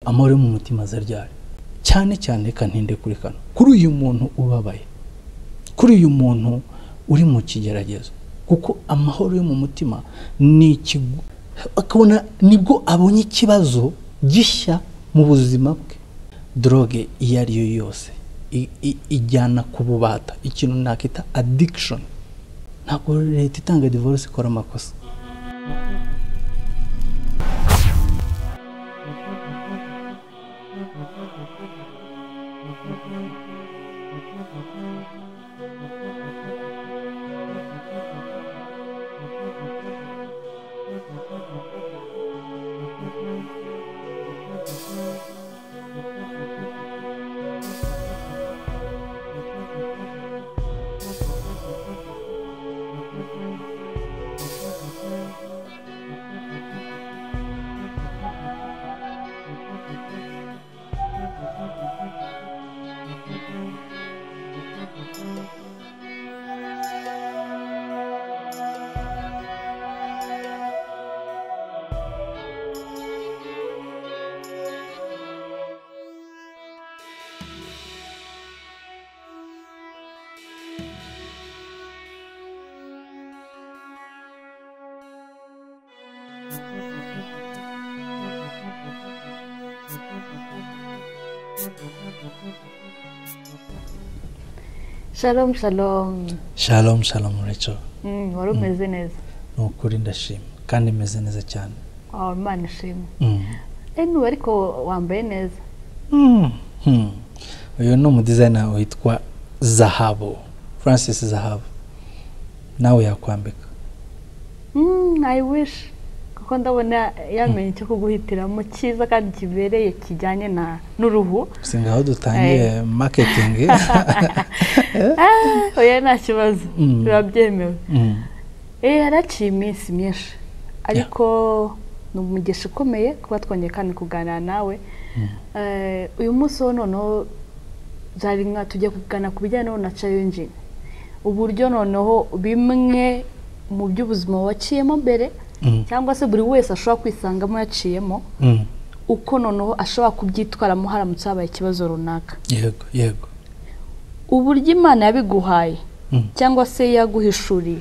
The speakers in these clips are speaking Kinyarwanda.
Amahoro yo mu mutima azaryari cyane cyane reka ntinde kuri kano, kuri uyu muntu ubabaye, kuri uyu muntu uri mu kigeragezo, kuko amahoro yo mu mutima ni akabona nibwo abonye ikibazo gishya mu buzima bwe. Droge iyo ari yo yose ijyana ku bubata, ikintu nakita addiction. Ntabwo leta itanga divorce ikora amakosa. Shalom, shalom. Shalom, shalom, Rachel. Wari umeze neza? Ni ukuri ndashima kandi meze neza cyane. Imana ishimwe. Anyway, ariko wambaye neza. Uyu ni umudizayina witwa Zahabu, Francis Zahabu. Nawe yakwambika. I wish, kuko ndabona yamenye icyo kuguhitiramo cyiza kandi kibereye kijyanye na n'uruhu. Singaho dutangiye marketing. Oya nta kibazo, biba byemewe. Yaraciye iminsi myinshi, ariko ni umugisha ukomeye kuba twongeye kandi kuganira nawe. Uyu munsi wo noneho byari nka tujye kugana ku bijyanye na challenge, uburyo noneho bimwe mu by'ubuzima waciyemo mbere, cyangwa se buri wese ashobora kwisangamo yaciyemo, uko noneho ashobora kubyitwaramo haramutse habaye ikibazo runaka. Yego, yego. Uburyo Imana yabiguhaye cyangwa se yaguhishuriye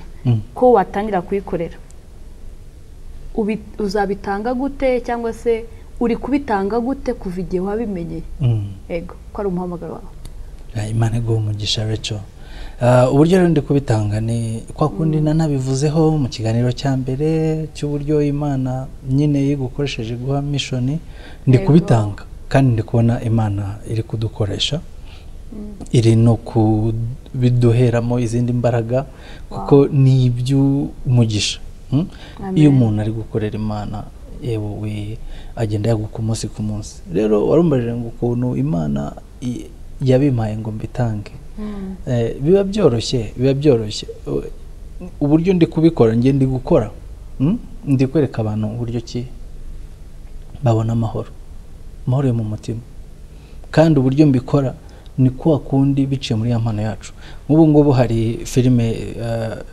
ko watangira kuyikorera, uzabitanga gute cyangwa se uri kubitanga gute kuva igihe wabimenyeye? Yego, ko ari umuhamagaro wawe. Imana iguhe umugisha, Rachel. Uburyo rero ndi kubitanga ni kwa kundi nanabivuzeho mu kiganiro cya mbere cy'uburyo Imana nyine yigukoresheje guha mission, ndi kubitanga kandi ndi kubona Imana iri kudukoresha, iri no kubiduheramo izindi mbaraga, kuko ni iby'umugisha. Iyo umuntu ari gukorera Imana yewe agenda yaguka umunsi ku munsi. Rero warumbaje ngo ukuntu Imana yabimpaye ngo mbitange, biba byoroshye, biba byoroshye. Uburyo ndi kubikora, nge ndi gukora, ndi kwereka abantu uburyo ki babona amahoro, amahoro yo mu mutima. Kandi uburyo mbikora ni kwa kundi biciye muri ya mpano yacu. Nk'ubu ngubu hari filime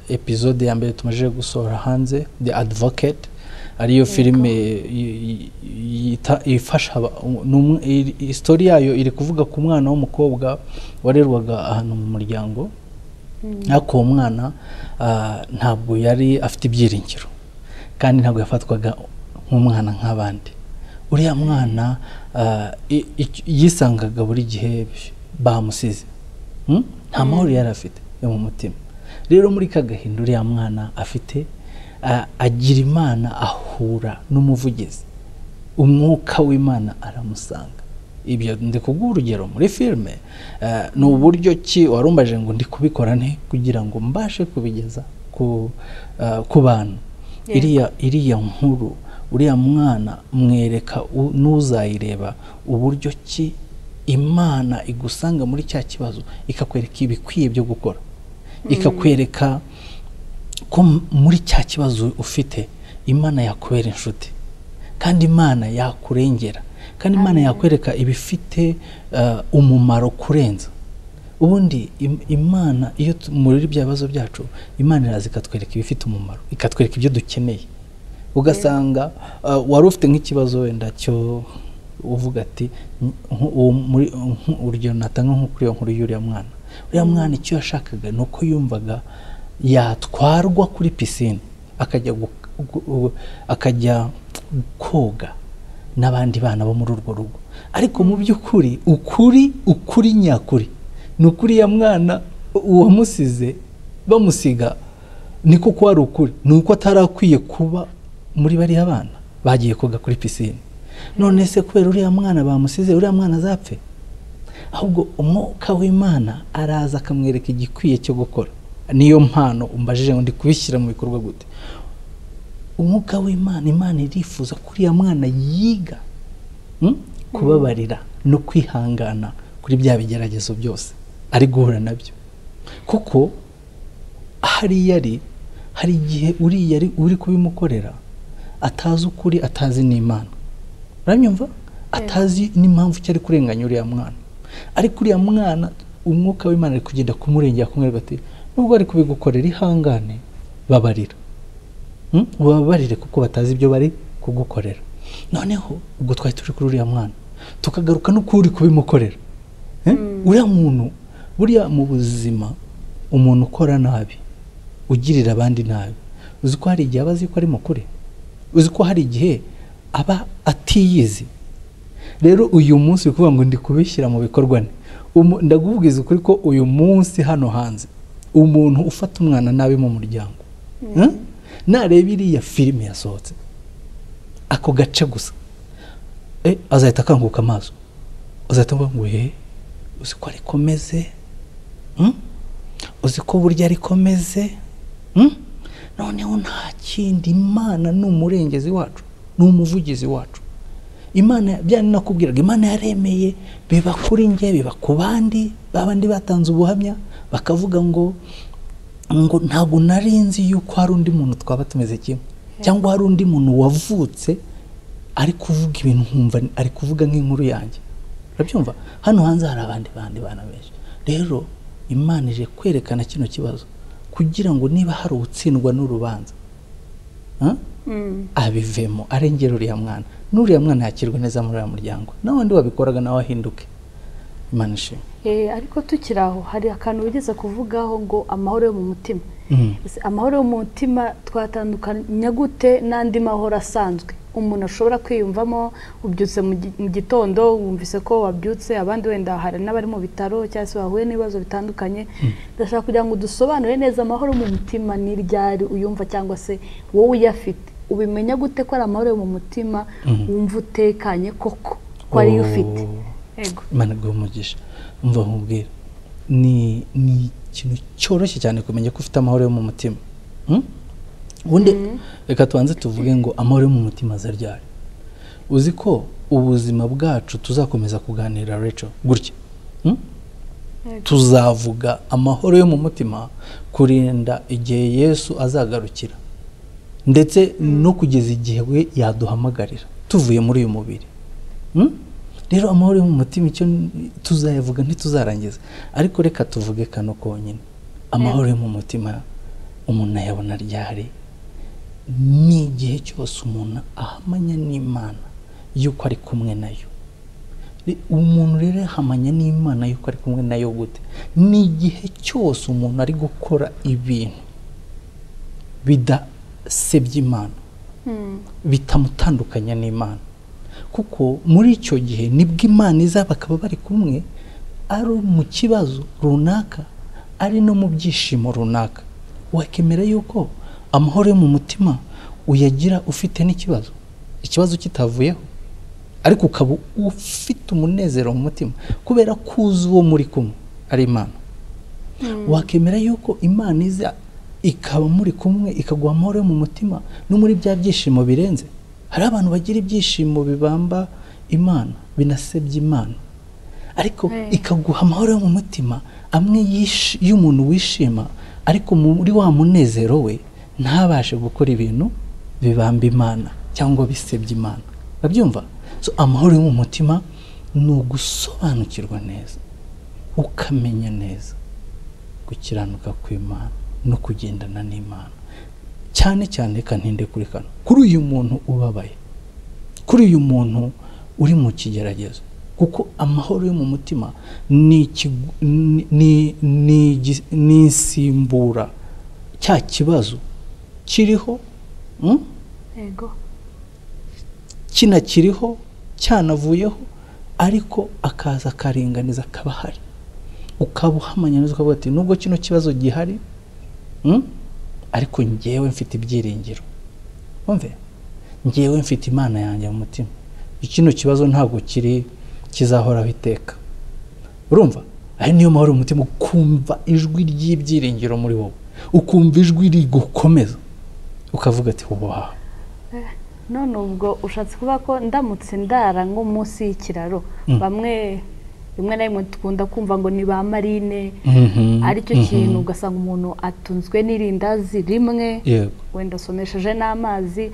episode ya mbere tumaze gusohora hanze, The Advocate, ariyo filime ifasha. Story yayo iri kuvuga ku mwana w'umukobwa warerwaga ahantu mu muryango, ariko uwo mwana ntabwo yari afite ibyiringiro kandi ntabwo yafatwaga nk'umwana nk'abandi. Uriya mwana yisangaga buri gihe bamusize, nta mahoro yari afite yo mu mutima. Rero muri kagahinda uriya mwana afite, agira Imana, ahura n'umuvugizi, umwuka w'Imana aramusanga. Ibyo ndi kuguha urugero muri filime, ni uburyo ki warumbaje ngo ndi kubikora nte kugira ngo mbashe kubigeza ku bantu. Iriya nkuru, uriya mwana mwereka n'uzayireba uburyo ki Imana igusanga muri cya kibazo, ikakwereka ibikwiye byo gukora, ikakwereka ko muri cya kibazo ufite Imana yakubera inshuti, kandi Imana yakurengera, kandi Imana yakwereka ibifite umumaro kurenza. Ubundi Imana iyo muri bya bibazo byacu, Imana iraza ikatwereka ibifite umumaro, ikatwereka ibyo dukeneye. Ugasanga wari ufite nk'ikibazo wenda cyo uvuga ati urugero natanga nko kuri iyo nkuru y'uriya mwana. Uriya mwana icyo yashakaga ni uko yumvaga yatwarwa kuri pisine akajya koga n'abandi bana bo muri urwo rugo. Ariko mu by'ukuri ukuri nyakuri ni ukuri ya mwana uwamusize bamusiga niko ko ari ukuri, ni uko atarakwiye kuba muri bariya bana bagiye koga kuri pisine. None se kubera uriya mwana bamusize, uriya mwana azapfe? Ahubwo umwuka w'Imana araza akamwereka igikwiye cyo gukora. Niyo mpano umbajije ngo ndi kubishyira mu bikorwa gute. Umwuka w'Imana, Imana irifuza ko uriya mwana yiga kubabarira no kwihangana kuri bya bigeragezo byose ari guhura nabyo. Kuko hari igihe uriya uri kubimukorera atazi ukuri, atazi n'Imana. Uranyumva? Atazi n'impamvu cyari kurenganya uriya mwana. Ariko uriya mwana umwuka w'Imana ari kugenda kumurengera kumwereka ati nubwo ari kubigukorera ihangane, babarira. Ubabarire kuko batazi ibyo bari kugukorera. Noneho ubwo twari turi kuri uriya mwana, tukagaruka no kuri kubimukorera. Uriya muntu buriya mu buzima, umuntu ukora nabi, ugirira abandi nabi, uzi ko hari igihe aba azi ko ari mukuri, uzi ko hari igihe aba atiyizi. Rero uyu munsi kuvuga ngo ndi kubishyira mu bikorwa ne, ndakubwiza ukuri ko uyu munsi hano hanze umuntu ufata umwana nabi mu muryango, nareba iriya filime yasohotse ako gace gusa, azahita akanguka amaso, azahita avuga ngo uzi ko arikomeze, uzi ko burya arikomeze. Noneho nta kindi, Imana ni umurengezi wacu, ni umuvugizi wacu. Imana byane nakubwiraga, Imana yaremeye biba kuri nge, biba ku bandi, babandi batanze ubuhamya bakavuga ngo ntabwo narinzi yuko hari undi muntu twaba tumeze kimwe, cyangwa hari undi muntu wavutse ari kuvuga ibintu nkumva ari kuvuga nk'inkuru yanjye. Urabyumva? Hano hanze hari abandi bana benshi. Rero Imana ije kwerekana kino kibazo kugira ngo niba hari utsindwa n'urubanza abivemo, arengera uriya mwana, n'uriya mwana yakirwe neza muri uriya muryango, n'abandi wabikoraga nawe ahinduke. Imana ishimwe. Ariko tukiri aho hari akantu wigeze kuvugaho ngo amahoro yo mu mutima. Amahoro yo mu mutima twatandukanya gute n'andi mahoro asanzwe umuntu ashobora kwiyumvamo? Ubyutse mu gitondo wumvise ko wabyutse, abandi wenda hari n'abari mu bitaro cyangwa se bahuye n'ibibazo bitandukanye. Ndashaka kugira ngo dusobanure neza amahoro mu mutima ni ryari uyumva, cyangwa se wowe uyafite ubimenya gute ko ari amahoro yo mu mutima, wumva utekanye koko ko ariyo ufite? Yego. Imana iguhe umugisha. Umva nkubwira, ni ikintu cyoroshye cyane kumenya ko ufite amahoro yo mu mutima. Ubundi reka tubanze tuvuge ngo amahoro yo mu mutima aza ryari. Uzi ko ubuzima bwacu tuzakomeza kuganira Rachel gutya, tuzavuga amahoro yo mu mutima kurinda igihe Yesu azagarukira, ndetse no kugeza igihe we yaduhamagarira tuvuye muri uyu mubiri. Rero amahoro yo mu mutima icyo tuzayavuga ntituzarangiza, ariko reka tuvuge kano konyine. Amahoro yo mu mutima umuntu ayabona ryari? Ni igihe cyose umuntu ahamanya n'Imana yuko ari kumwe nayo. Umuntu rero ahamanya n'Imana yuko ari kumwe nayo gute? Ni igihe cyose umuntu ari gukora ibintu bidasebya Imana, bitamutandukanya n'Imana. Kuko muri icyo gihe nibwo Imana iza bakaba bari kumwe, ari mu kibazo runaka, ari no mu byishimo runaka. Wakemera yuko amahoro yo mu mutima uyagira ufite n'ikibazo, ikibazo kitavuyeho, ariko ukaba ufite umunezero mu mutima kubera ko uzi uwo muri kumwe ari Imana. Wakemera yuko Imana iza ikaba muri kumwe ikaguha amahoro yo mu mutima no muri bya byishimo birenze. Hari abantu bagira ibyishimo bibamba Imana, binasebya Imana, ariko ikaguha amahoro yo mu mutima amwe y'umuntu wishima, ariko muri wa munezero we ntabashe gukora ibintu bibamba Imana cyangwa bisebya Imana. Urabyumva? So amahoro yo mu mutima ni ugusobanukirwa neza, ukamenya neza gukiranuka kw'Imana no kugendana n'Imana. Cyane cyane reka ntinde kuri kano, kuri uyu muntu ubabaye, kuri uyu muntu uri mu kigeragezo, kuko amahoro yo mu mutima ni insimbura cya kibazo kiriho, yego, kinakiriho cyanavuyeho, ariko akaza akaringaniza akaba ahari, ukaba uhamanya neza ukavuga ati nubwo kino kibazo gihari, ariko njyewe mfite ibyiringiro, umve njyewe mfite Imana yanjye mu mutima, kino kibazo ntabwo kiri kizahoraho iteka. Urumva ayo niyo mahoro mu mutima, ukumva ijwi ry'ibyiringiro muri wowe, ukumva ijwi rigukomeza, ukavuga ati wow. None ubwo ushatse kuvuga ko ndamutse ndara nko munsi y'ikiraro, bamwe rimwe na rimwe dukunda kumva ngo ni ba marine, aricyo kintu ugasanga umuntu atunzwe n'irindazi rimwe, wenda asomesheje n'amazi,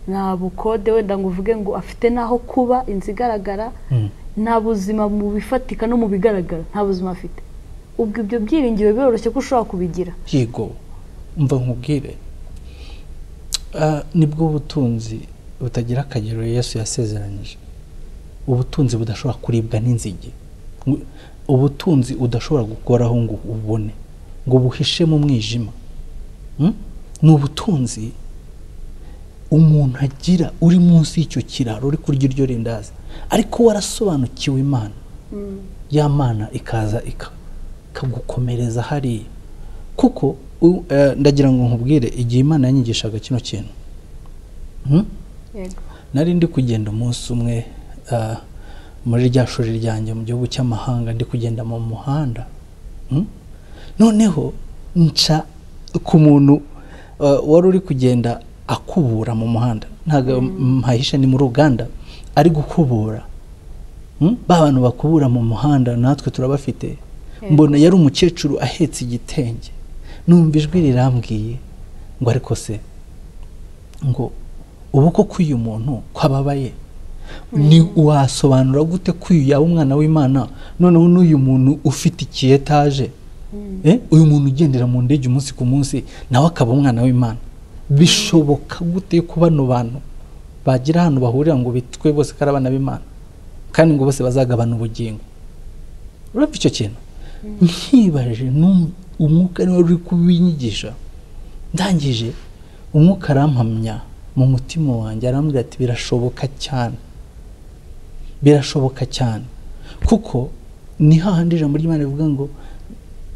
nta bukode wenda ngo uvuge ngo afite n'aho kuba, inzu igaragara, nta buzima mu bifatika no mu bigaragara, nta buzima afite. Ubwo ibyo byiringiro biroroshye ko ushobora kubigira. Yego, mva nkubwire, nibwo butunzi butagira akagero Yesu yasezeranyije, ubutunzi budashobora kuribwa n'inzige, ubutunzi udashobora gukoraho ngo ubone, ngo buhishe mu mwijima. Ni ubutunzi umuntu agira uri munsi y'icyo kiraro, uri kurya iryo rindazi, ariko warasobanukiwe Imana, ya Mana ikaza ikagukomereza hariya. Kuko ndagira ngo nkubwire, igihe Imana yanyigishaga kino kintu, nari ndi kugenda umunsi umwe muri rya shuri ryanjye mu gihugu cy'amahanga, ndi kugenda mu muhanda, noneho nca ku muntu wari uri kugenda akubura mu muhanda, ntabwo mpahisha ni muri Uganda, ari gukubura. Ba bantu bakubura mu muhanda natwe turabafite. Mbona yari umukecuru ahetse igitenge, numva ijwi rirambwiye ngo ariko se ngo ubu ko uyu muntu kwababaye, ni wasobanura gute ko uyu yaba umwana w'Imana, noneho n'uyu muntu ufite iki etaje, uyu muntu ugendera mu ndege umunsi ku munsi nawe akaba umwana w'Imana? Bishoboka gute ko bano bantu bagira ahantu bahurira ngo bitwe bose ko ari abana b'Imana, kandi ngo bose bazagabana ubugingo? Urumva icyo kintu? Nkibaje, umwuka niwe uri kubinyigisha, ndangije umwuka arampamya mu mutima wanjye, arambwira ati birashoboka cyane, birashoboka cyane. Kuko ni hahandi ijambo ry'Imana rivuga ngo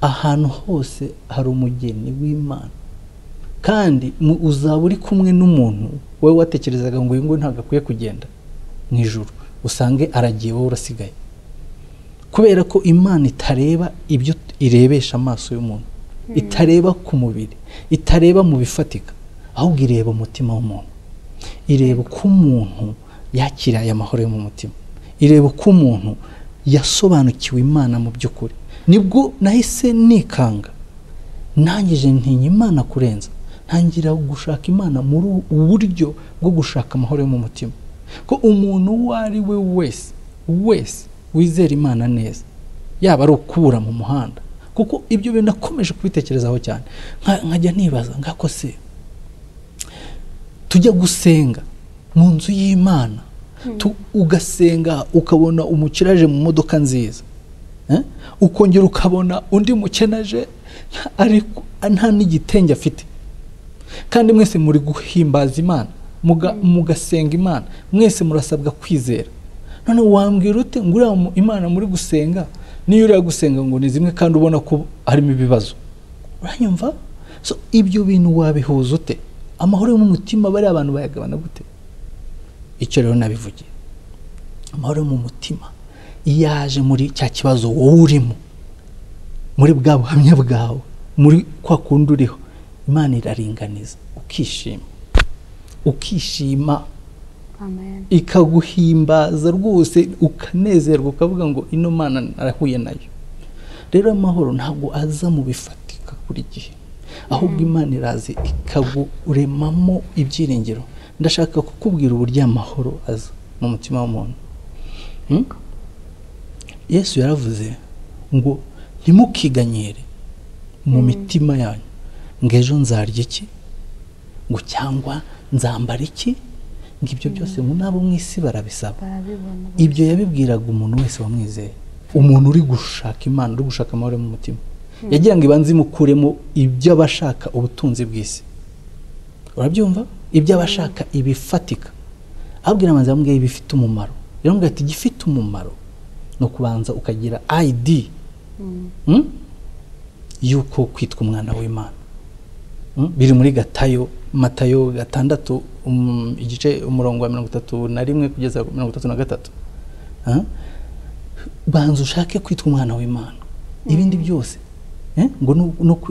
ahantu hose hari umugeni w'Imana, kandi uzaba uri kumwe n'umuntu wowe watekerezaga ngo uyu nguyu ntabwo akwiye kugenda mu ijuru, usange aragiye wowe urasigaye. Kubera ko Imana itareba ibyo irebesha amaso y'umuntu, itareba ku mubiri, itareba mu bifatika, ahubwo ireba umutima w'umuntu, ireba uko umuntu yakira aya mahoro yo mu mutima, ireba uko umuntu yasobanukiwe Imana mu by'ukuri. Nibwo nahise nikanga, nangije ntinya Imana kurenza, ntangira gushaka Imana muri uburyo bwo gushaka amahoro yo mu mutima. Ko umuntu uwo ari we wese wese wizera Imana neza, yaba ari ukubura mu muhanda, kuko ibyo bintu nakomeje kubitekerezaho cyane, nkajya nibaza ngako se tujya gusenga mu nzu y'Imana, ugasenga ukabona umukire aje mu modoka nziza, ukongera ukabona undi mukene aje ariko nta n'igitenge afite, kandi mwese muri guhimbaza Imana, mugasenga Imana, mwese murasabwa kwizera. None wambwira ute ngo uriya Imana muri gusenga niyo uriya gusenga ngo ni zimwe kandi ubona ko harimo ibibazo? Uranyumva? So ibyo bintu wabihuza ute? Amahoro yo mu mutima bari abantu bayagabana gute? Icyo rero nabivugiye, amahoro yo mu mutima iyo aje muri cya kibazo wowe urimo, muri bwa buhamya bwawe, muri kwa kundi uriho, Imana iraringaniza, ukishima, ukishima, ikaguhimbaza rwose, ukanezerwa, ukavuga ngo ino Mana narahuye nayo. Rero amahoro ntabwo aza mu bifatika buri gihe, ahubwo Imana iraza ikaguremamo ibyiringiro. Ndashaka kukubwira uburyo amahoro aza mu mutima w'umuntu. Yesu yaravuze ngo ntimukiganyire mu mitima yanyu ngo ejo nzarya iki, ngo cyangwa nzambara iki, Ngo ibyo byose n'abo mu isi barabisaba. Ibyo yabibwiraga umuntu wese wamwizeye, umuntu uri gushaka Imana, uri gushaka amahoro mu mutima. Yagira ngo ibanze imukuremo ibyo abashaka ubutunzi bw'isi. Urabyumva? Ibyo abashaka ibifatika. Abwira amazi amubwiye ibifite umumaro. Yaramubwiye ati igifite umumaro no kubanza ukagira ID yuko kwitwa umwana w'Imana. Biri muri Gatayo, Matayo 6 igice umurongo wa 31 kugeza 33. Banza ushake kwitwa umwana w'Imana. Ibindi byose ngo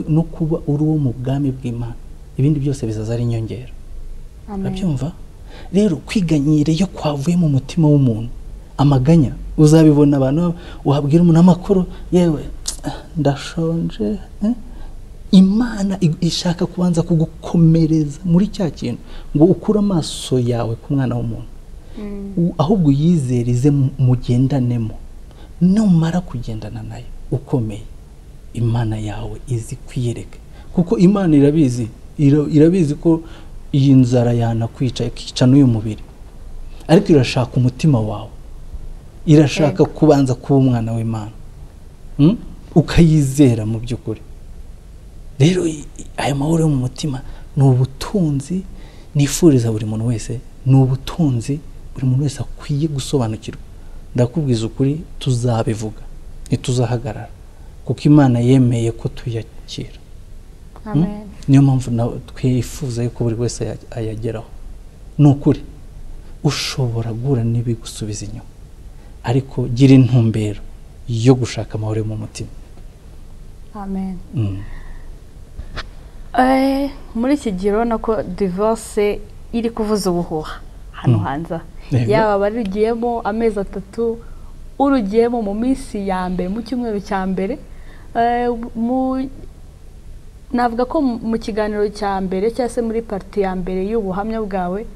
no kuba uri uwo mu bwami bw'Imana, ibindi byose bizaza ari inyongera. Urabyumva? Rero kwiganyira iyo kwavuye mu mutima w'umuntu, amaganya uzabibona abantu wabwira umuntu amakuru, yewe ndashonje. Imana ishaka kubanza kugukomereza muri cya kintu ngo ukure amaso yawe ku mwana w'umuntu, ahubwo yizerize mugendanemo. Numara kugendana nayo ukomeye, Imana yawe izi kwiyereka, kuko Imana irabizi, irabizi ko iyi nzara yanakwica ikica n'uyu mubiri, ariko irashaka umutima wawe, irashaka kubanza kuba umwana w'Imana, ukayizera mu by'ukuri. Rero aya mahoro yo mu mutima ni ubutunzi nifuriza buri muntu wese, ni ubutunzi buri muntu wese akwiye gusobanukirwa. Ndakubwiza ukuri, tuzabivuga ntituzahagarara, kuko Imana yemeye ko tuyakira. Amen. Niyo mpamvu twifuza yuko buri wese ayageraho. Ni ukuri ushobora guhura n'ibigusubiza inyuma, ariko gira intumbero yo gushaka amahoro yo mu mutima. Amen. Muri iki gihe urabona ko divorce iri kuvuza ubuhuha hano hanze, yaba abarugiyemo amezi 3, urugiyemo mu minsi ya mbere, mu cyumweru cya mbere. Navuga ko mu kiganiro cya mbere cyangwa se muri parti ya mbere y'ubuhamya bwawe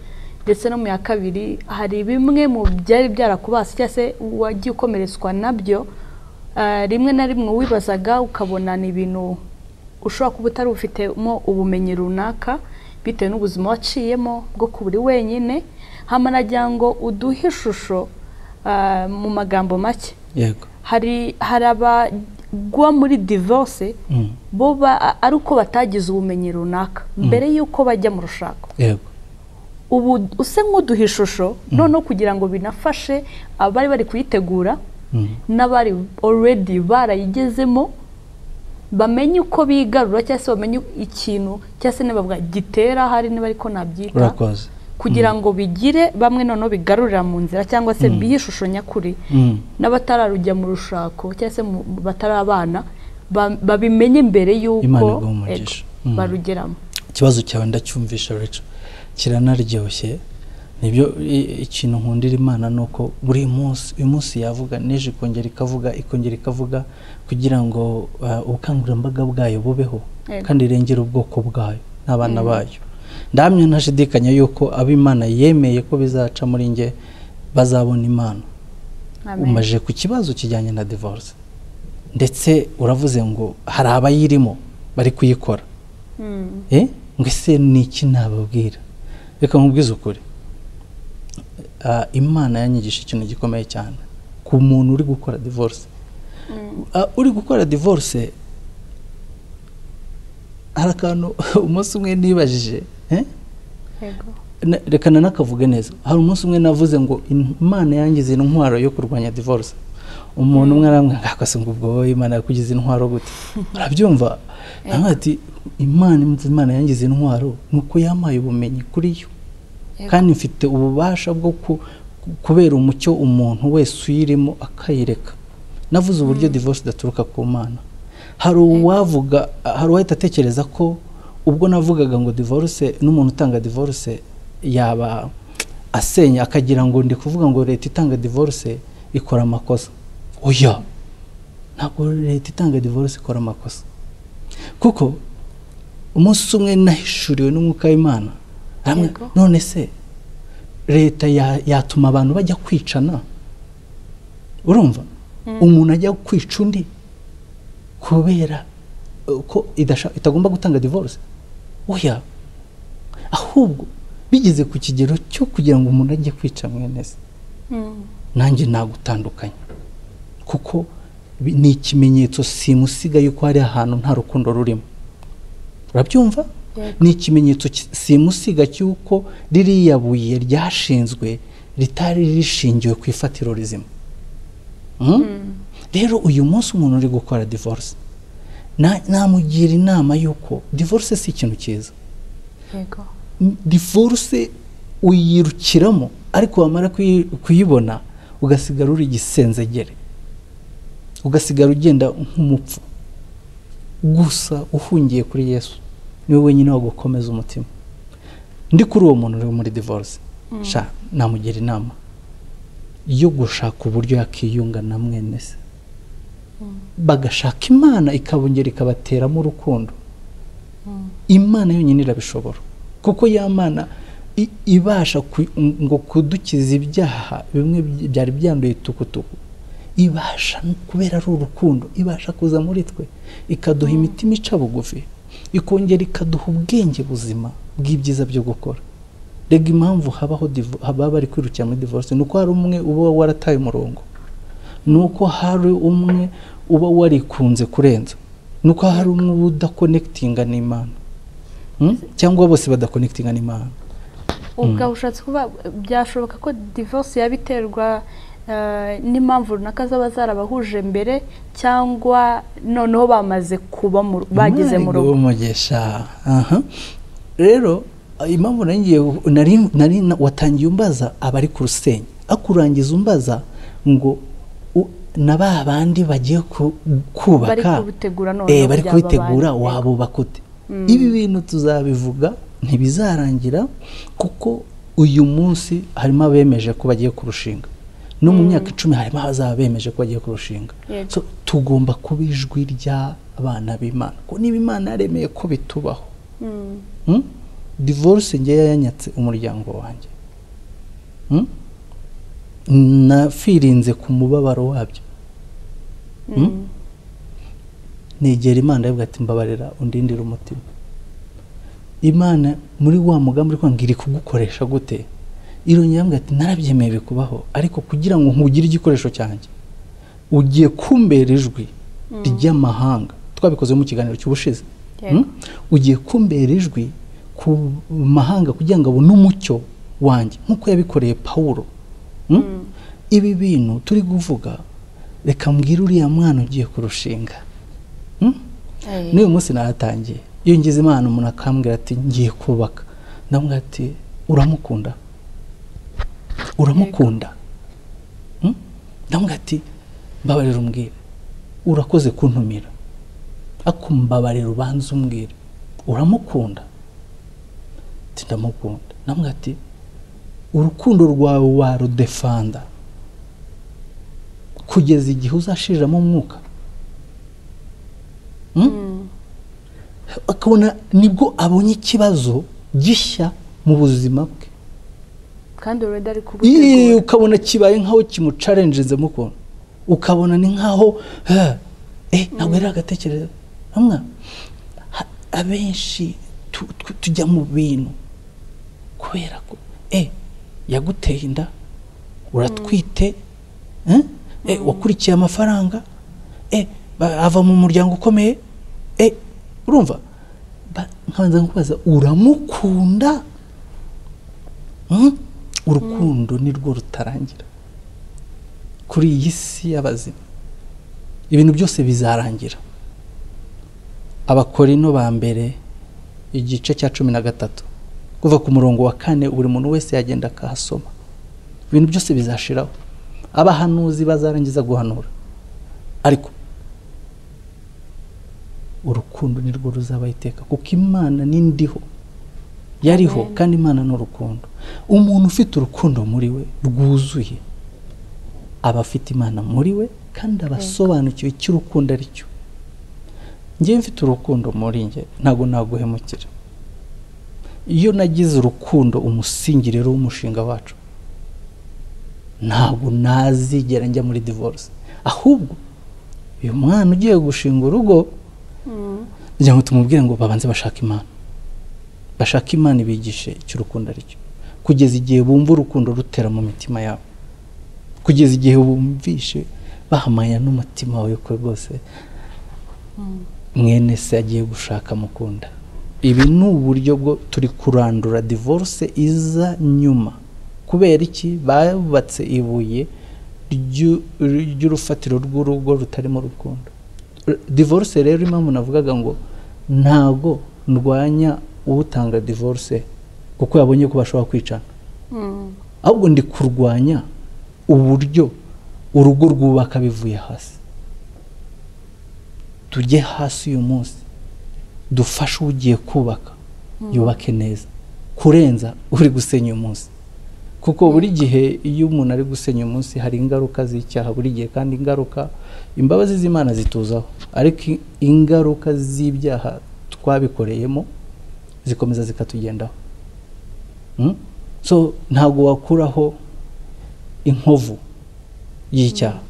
ndetse no mu ya kabiri, hari bimwe mu byari byarakubase cyangwa se wagiye ukomeretswa nabyo, rimwe na rimwe wibazaga ukabona ni ibintu ushobora kuba utari ufitemo ubumenyi runaka bitewe n'ubuzima waciyemo bwo kuba uri wenyine. Hama nagira ngo uduhe ishusho mu magambo make. Yego. Hari abagwa muri divorce bo ari uko batagize ubumenyi runaka mbere y'uko bajya mu rushako. Yego. Ubu use nk'uduha ishusho noneho kugira ngo binafashe abari bari kuyitegura n'abari already barayigezemo, bamenye uko bigarura cyangwa se bamenye ikintu cyangwa se niba gitera hari niba ariko nabyita, kugira ngo bigire bamwe noneho bigarurira mu nzira cyangwa se bihe ishusho nyakuri, n'abatararujya mu rushako cyangwa se batarabana babimenye mbere y'uko barugeramo. Ikibazo cyawe ndacyumvisha Rachel, kiranaryoshye. Nibyo, ikintu nkundira Imana nuko buri munsi, uyu munsi yavuga n'ejo ikongera ikavuga, ikongera ikavuga, kugira ngo ubukangurambaga bwayo bubeho kandi irengere ubwoko bwayo n'abana bayo. Ndahamya ntashidikanya yuko ab'Imana yemeye ko bizaca muri nge bazabona Imana. Umaje ku kibazo kijyanye na divorce, ndetse uravuze ngo hari abayirimo bari kuyikora. Ngo ese ni iki nababwira? Reka nkubwize ukuri, Imana yanyigisha ikintu gikomeye cyane ku muntu uri gukora divorce. Uri gukora divorce, hari akantu umunsi umwe nibajije, reka nanakavuge neza. Hari umunsi umwe navuze ngo Imana yangize intwaro yo kurwanya divorce. Umuntu umwe arambwira ngo akase ngo ubwo Imana yakugize intwaro gute? Urabyumva? Ati Imana yangize intwaro nuko yampaye ubumenyi kuri yo, kandi mfite ububasha bwo kubera umucyo umuntu wese uyirimo akayireka. Navuze uburyo divorce idaturuka ku Mana. Hari uwavuga, hari uwahita atekereza ko ubwo navugaga ngo divorce n'umuntu utanga divorce yaba asenya, akagira ngo ndi kuvuga ngo leta itanga divorce ikora amakosa. Oya, ntabwo leta itanga divorce ikora amakosa, kuko umunsi umwe nahishuriwe n'umwuka w'Imana. None se leta yatuma abantu bajya kwicana? Urumva umuntu ajya kwica undi kubera ko itagomba gutanga divorce? Oya, ahubwo Bigeze ku kigero cyo kugira ngo umuntu ajye kwica mwene se, nanjye nagutandukanye, kuko ni ikimenyetso simusiga yuko hari ahantu nta rukundo rurimo. Urabyumva? Ni ikimenyetso simusiga cy'uko ririya buye ryashinzwe ritari rishingiwe ku ifatiro rizima. Rero uyu munsi umuntu uri gukora divorce, namugira inama yuko divorce si ikintu cyiza. Divorce uyirukiramo, ariko wamara kuyibona ugasigara uri igisenzegere, ugasigara ugenda nk'umupfu gusa uhungiye kuri Yesu. Niwe wenyine wagukomeza umutima. Ndi kuri uwo muntu uri muri divorce, sha namugira inama yo gushaka uburyo yakiyunga na mwene se, bagashaka Imana ikabongera ikabateramo urukundo. Imana yonyine irabishobora, kuko ya Mana ibasha ngo kudukiza ibyaha bimwe byari byanduye tukutuku, ibasha kubera ari urukundo, ibasha kuza muri twe ikaduha imitima ica bugufi, ikongera ikaduha ubwenge buzima bw'ibyiza byo gukora. Rega impamvu habaho baba bari kwirukira muri divorce nuko hari umwe uba warataye umurongo, nuko hari umwe uba warikunze kurenza, nuko hari umwe uba udakonekitinga n'Imana, cyangwa bose badakonekitinga n'Imana. Ubwo ushatse kuba byashoboka ko divorce yabiterwa n'impamvu runaka zaba zarabahuje mbere, cyangwa noneho bamaze kuba bageze mu rugo. Rero impamvu nari watangiye umbaza abari ku rusenge, akurangiza umbaza ngo na ba bandi bagiye kubaka bari kubitegura wabubaka ute? Ibi bintu tuzabivuga ntibizarangira, kuko uyu munsi harimo abemeje ko bagiye kurushinga, no mu myaka 10 harimo abazaba bemeje ko bagiye kurushinga. So tugomba kuba ijwi ry'abana b'Imana, ko niba Imana yaremeye ko bitubaho. Divorce ngeya yanyatse umuryango wanjye, nafirinze ku mubabaro wabyo. Negera Imana ndavuga ati mbabarira undindire umutima. Imana muri wa mugambi uri kwanga iri kugukoresha gute? Irongera ambwira ati narabyemeye bikubaho, ariko kugira ngo nkugire igikoresho cyanjye ugiye kumbera ijwi ry'amahanga. Twabikoze mu kiganiro cy'ubushize. Ugiye kumbera ijwi ku mahanga kugira ngo abone umucyo wanjye, nkuko yabikoreye Paulo. Ibi bintu turi kuvuga, reka mbwire uriya mwana ugiye kurushinga. N'uyu munsi naratangiye, iyo ngize Imana umuntu akambwira ati ngiye kubaka, ndamubwira ati uramukunda? Uramukunda? Ndamubwira ati mbabarira umbwire, urakoze kuntumira, akumbabarira ubanze umbwire uramukunda? Ati ndamukunda. Ndamubwira ati urukundo rwawe warudefanda kugeza igihe uzashiriramo umwuka. Akabona nibwo abonye ikibazo gishya mu buzima bwe, kandi already ari kubutegura. Ukabona kibaye nkaho kimuchallenges mukuntu, ukabona ni nkaho ntabwo yari agatekereza. Hamwe abenshi tujya mu bintu kubera ko yaguteye inda, uratwite, wakurikiye amafaranga, ava mu muryango ukomeye, urumva nkabanza nkubaza uramukunda? Urukundo nirwo rutarangira kuri iyi si y'abazima. Ibintu byose bizarangira. Abakorino ba mbere igice cya 13 kuva ku murongo wa 4, buri muntu wese yagenda akahasoma. Ibintu byose bizashiraho, abahanuzi bazarangiza guhanura, ariko urukundo nirwo ruzaba iteka, kuko Imana nindiho yariho, kandi Imana ni urukundo. Umuntu ufite urukundo muri we rwuzuye aba afite Imana muri we, kandi abasobanukiwe icyo urukundo ari cyo. Njye mfite urukundo muri njye, ntago naguhemukira. Iyo nagize urukundo umusingi rero w'umushinga wacu, ntabwo nazigera njya muri divorce. Ahubwo uyu mwana ugiye gushinga urugo, ngira ngo tumubwire ngo babanze bashaka Imana, Bashaka Imana ibigishe icyo urukundo ari cyo, kugeza igihe bumva urukundo rutera mu mitima yabo, kugeza igihe bumvishe bahamanya n'umutima wawe ko rwose mwene se agiye gushaka mukunda. Ibi ni uburyo bwo turi kurandura divorce iza nyuma. Kubera iki? Bubatse ibuye ry'urufatiro rw'urugo rutarimo urukundo. Divorce rero, impamvu navugaga ngo ntago ndwanya utanga divorce kuko yabonye ko bashobora kwicana, ahubwo ndi kurwanya uburyo urugo rwubaka bivuye hasi. Tujye hasi uyu munsi dufashe ugiye kubaka yubake neza kurenza uri gusenya uyu munsi, kuko buri gihe iyo umuntu ari gusenya uyu munsi hari ingaruka z'icyaha buri gihe, kandi ingaruka imbabazi z'Imana zituzaho, ariko ingaruka z'ibyaha twabikoreyemo zikomeza zikatugendaho. So ntabwo wakuraho inkovu y'icyaha,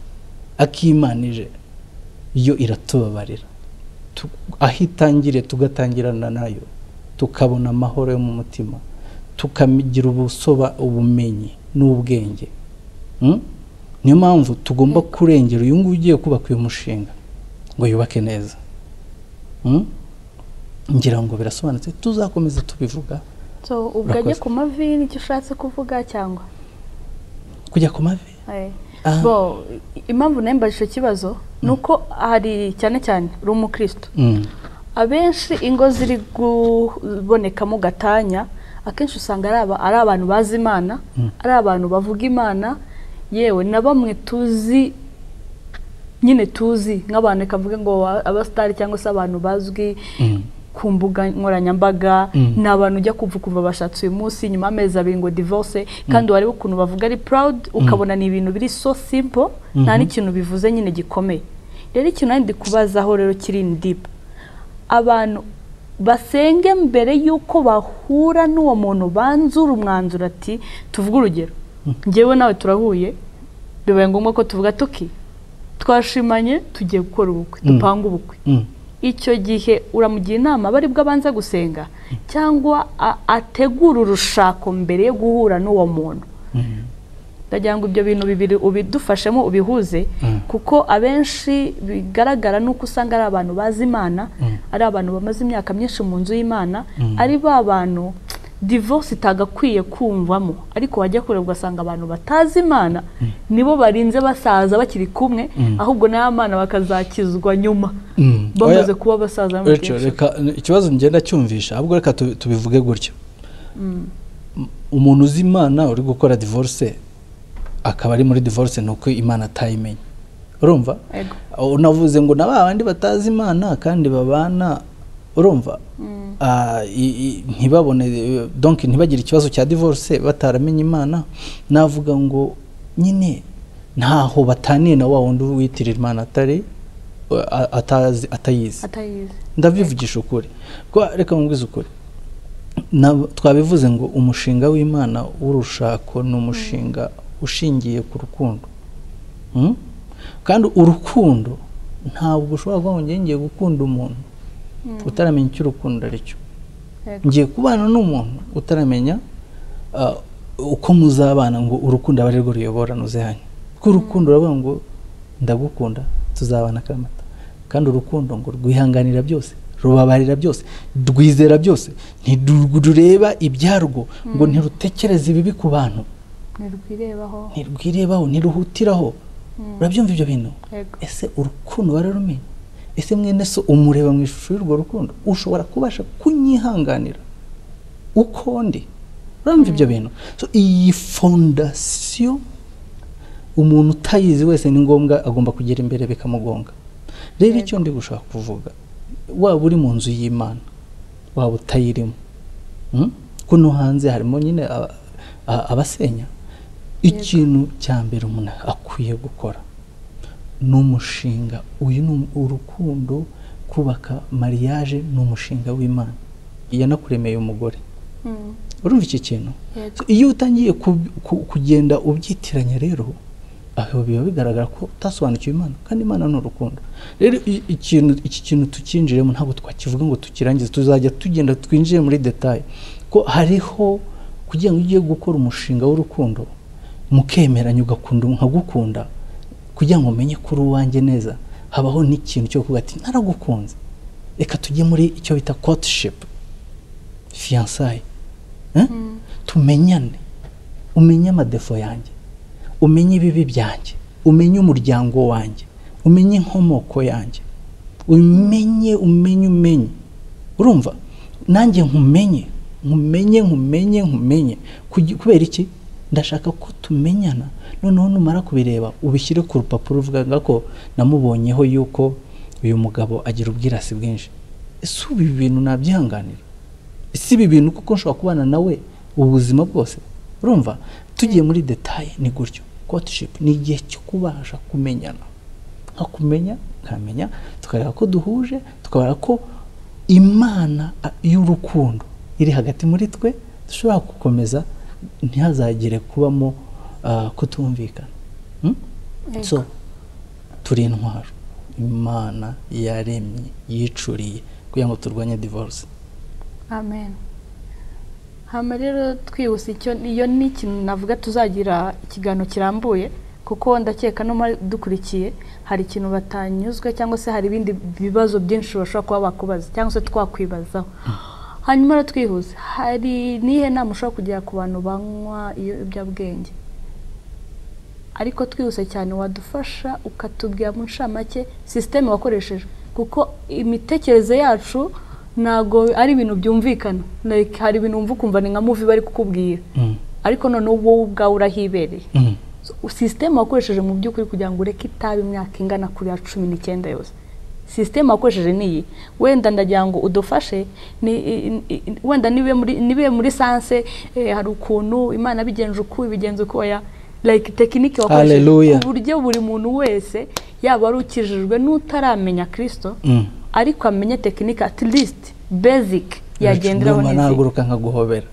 akimanije yo iratubabarira, aho itangire tugatangirana nayo, tukabona amahoro yo mu mutima, tukagira ubusoba ubumenyi n'ubwenge. Niyo mpamvu tugomba kurengera uyu nguyu ugiye kubaka uyu mushinga ngo yubake neza. Ngira ngo birasobanutse, tuzakomeza tubivuga. So ubwo ajye ku mavi nicyo ushatse kuvuga cyangwa kujya ku mavi? Bo impamvu nembajije ikibazo nuko hari cyane cyane uri umukristo, abenshi ingo ziri kubonekamo gatanya akenshi usanga ari abantu bazi Imana, ari abantu bavuga Imana, yewe na bamwe tuzi nyine tuzi nk'abantu kavuga ngo abastari cyangwa se abantu bazwi ku mbuga nkoranyambaga, ni abantu ujya kuva bashatse uyu munsi nyuma amezi abiri ngo divorce, kandi wareba ukuntu bavuga ari proud, ukabona ni ibintu biri so simple, nta n'ikintu bivuze nyine gikomeye. Rero ikintu nandi kubazaho rero kiri in deep, abantu basenge mbere yuko bahura n'uwo muntu banzura umwanzuro ati tuvuge urugero njyewe nawe turahuye, bibaye ngombwa ko tuvuga tuki twashimanye tugiye gukora ubukwe, dupanga ubukwe. Icyo gihe uramugira inama bari bwo abanza gusenga cyangwa ategura urushako mbere yo guhura n'uwo muntu? Ndagira ngo ibyo bintu bibiri ubidufashemo ubihuze, kuko abenshi bigaragara nuko usanga ari abantu bazi Imana, ari abantu bamaze imyaka myinshi mu nzu y'Imana, ari ba bantu divorce itagakwiye kumvamo, ariko wajya kure ugasanga abantu batazi Imana nibo barinze basaza bakiri kumwe, ahubwo n'Imana bakazakizwa nyuma bamaze kuba basaza. Reka ikibazo ngenda cyumvisha, ahubwo reka tubivuge gutyo. Umuntu uzi Imana uri gukora divorce akaba ari muri divorce nuko Imana atayimenye. Urumva? Unavuze ngo na babandi batazi Imana kandi babana, urumva? Ntibabone, donc ntibagire ikibazo cya divorce bataramenye Imana. Navuga ngo nyine ntaho bataniye na wa wundi witirira Imana atari atayizi. Ndabivugisha ukuri. Reka mubwize ukuri. Twabivuze ngo umushinga w'Imana w'urushako ni umushinga ushingiye ku rukundo. Kandi urukundo ntabwo ushobora kuvuga ngo ngiye gukunda umuntu utaramenya icyo urukundo ari cyo. Ngiye kubana n'umuntu utaramenya uko muzabana, ngo urukundo aba ari rwo ruyobora nuze hanya. Kuko urukundo uravuga ngo ndagukunda tuzabana akaramata, kandi urukundo ngo rwihanganira byose, rubabarira byose, rwizera byose, ntirureba ibyarwo, ngo ntirutekereze ibibi ku bantu, ntirwirebaho, ntiruhutiraho. Urabyumva ibyo bintu? Ese urukundo wararumenye? Ese mwene so umureba mu ishusho y'urwo rukundo? Ushobora kubasha kunyihanganira uko ndi? Urumva ibyo bintu? So iyi fondasiyo umuntu utayizi wese ni ngombwa agomba kugera imbere bikamugonga. Rero icyo ndi gushaka kuvuga, waba uri mu nzu y'Imana waba utayirimo, kuno hanze harimo nyine abasenya, ikintu cya mbere umuntu akwiye gukora ni umushinga uyu, ni urukundo. Kubaka mariage ni umushinga w'Imana, yanakuremeye umugore. Urumva iki kintu? Iyo utangiye kugenda ubyitiranya rero, Aho biba bigaragara ko utasobanukiwe Imana, kandi Imana ni urukundo. Rero iki kintu tukinjiremo ntabwo twakivuga ngo tukirangize, tuzajya tugenda twinjire muri detail, ko hariho kugira ngo ugiye gukora umushinga w'urukundo mukemeranya ugakunda nkagukunda, kugira ngo umenye kuri uwanjye neza, habaho n'ikintu cyo kuvuga ati naragukunze, reka tujye muri icyo bita courtship, fiançailles, tumenyane, umenye amadefo yanjye, umenye ibibi byanjye, umenye umuryango wanjye, umenye inkomoko yanjye, umenye umenye umenye, urumva nanjye nkumenye nkumenye nkumenye nkumenye. Kubera iki? Ndashaka ko tumenyana. Noneho numara kubireba ubishyire ku rupapuro uvuga ko namubonyeho yuko uyu mugabo agira ubwirasi bwinshi. Ese ubu ibi bintu nabyihanganira? Ese ibi bintu kuko nshobora kubana nawe ubuzima bwose? Urumva tugiye muri detail ni gutyo. Courtship ni igihe cyo kubasha kumenyana, nkakumenya nkamenya, tukareba ko duhuje, tukareba ko Imana y'urukundo iri hagati muri twe, dushobora gukomeza ntihazagire kubamo kutumvikana. So turi intwaro Imana yaremye yicuriye kugira ngo turwanye divorce. Amen. Hama rero twihuse, icyo iyo ni ikintu navuga tuzagira ikiganiro kirambuye, kuko ndakeka no dukurikiye hari ikintu batanyuzwe cyangwa se hari ibindi bibazo byinshi bashobora kuba bakubaza cyangwa se twakwibazaho. Hanyuma rero twihuse, hari nihe nama ushobora kugera ku bantu banywa ibiyobyabwenge? Ariko twihuse cyane wadufasha ukatubwira mu ncamake system wakoresheje, kuko imitekerereze yacu ntago ari ibintu byumvikana. Like hari ibintu wumva ukumva ni nka movie bari kukubwira, ariko noneho wowe ubwawe urahibereye. System wakoresheje mu by'ukuri kugira ngo ureke itabi imyaka ingana kuri ya 19 yose, system wakoresheje niyi. Wenda ndagira ngo udufashe, wenda nibe muri sanse, hari ukuntu Imana bigenje uku ibigenze uko, ya like technique wakoresheje ku buryo buri muntu wese yaba ari ukijijwe n'utaramenya Kristo, ariko amenye technique at least basic yagenderaho neza. Nahaguruka nkaguhobera.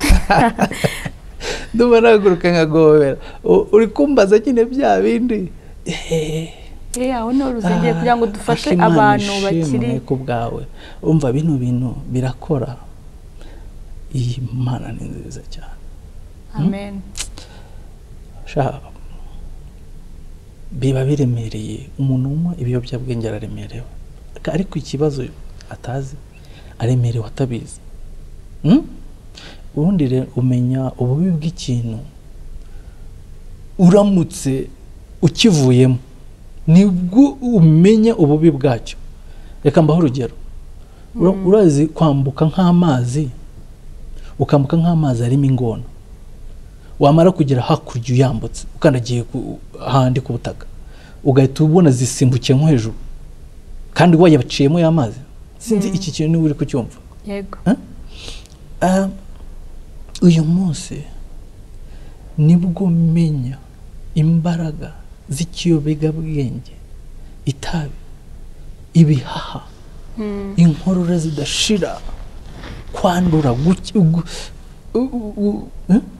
Ndumva nahaguruka nkaguhobera. Uri kumbaza nyine bya bindi. Aho ni uruzingiye kugira ngo dufashe abantu bakiri ku bwawe. Umva bino bintu birakora. Iyi Mana ni nziza cyane. Amen. Biba biremereye umuntu unywa ibiyobyabwenge araremerewe, ariko ikibazo atazi aremerewe atabizi. Ubundi rero umenya ububi bw'ikintu uramutse ukivuyemo, nibwo umenya ububi bwacyo. Reka mbaho urugero. Urazi kwambuka nk'amazi, ukambuka nk'amazi arimo ingona, wamara kugera hakurya uyambutse ukandagiye ahandi ku butaka, ugahita ubona zisimbukiye nko hejuru kandi wayabaciyemo y'amazi. Sinzi iki kintu niba uri kucyumva. Yego. Uyu munsi nibwo menya imbaraga z'ikiyobyabwenge, itabi, ibihaha, inkorora zidashira, kwandura,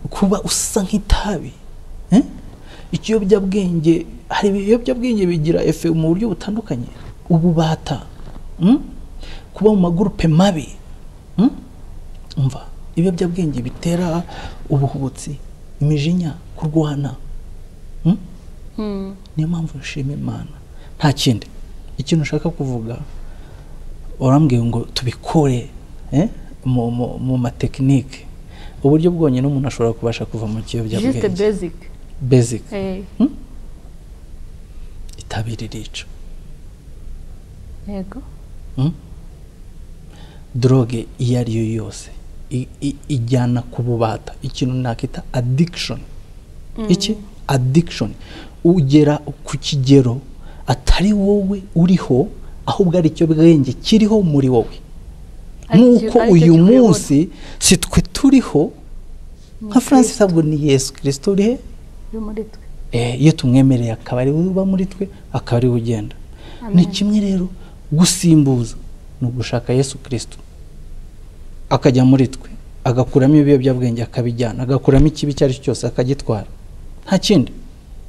kuba usa nk'itabi. Ikiyobyabwenge, hari ibiyobyabwenge bigira efe mu buryo butandukanye, ububata, kuba mu magurupe mabi. Umva ibiyobyabwenge bitera ubuhubutsi, imijinya, kurwana. Niyo mpamvu nshima Imana. Nta kindi ikintu ushaka kuvuga, urambwiye ngo tubikore mu matekinike, uburyo bwonyine umuntu ashobora kubasha kuva mu kiyobyabwenge. Just basic. Basic. Itabi ririca. Yego. Droge iyo ari yo yose ijyana ku bubata, ikintu nakita addiction. Iki addiction ugera ku kigero atari wowe uriho, ahubwo ari cyo bwenge kiriho muri wowe. Nkuko uyu munsi si twe turiho nka Francis, ahubwo ni Yesu Kristo uri muri twe. Iyo tumwemereye akaba ari we uba muri twe, akaba ari we ugenda. Ni kimwe rero gusimbuza ni ugushaka Yesu Kristo akajya muri twe, agakuramo ibiyobyabwenge akabijyana, agakuramo ikibi icyo ari cyo cyose akagitwara. Nta kindi.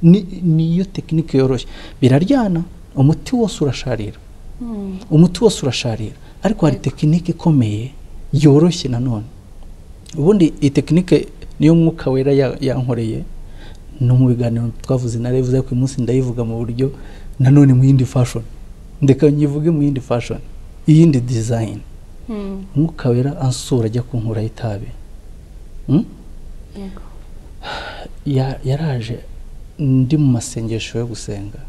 Niyo tekinike yoroshye. Biraryana, umuti wose urasharira. Umuti wose urasharira, ariko hari tekinike ikomeye yoroshye nanone. Ubundi iyi tekinike niyo Mwuka Wera yankoreye no mu biganiro twavuze, narabivuze ko uyu munsi ndayivuga mu buryo nanone mu yindi fashion. Ndeka nyivuge mu yindi fashion, iyindi design. Mwuka Wera ansura ajya kunkura itabi. Yego. Yaraje ndi mu masengesho yo gusenga,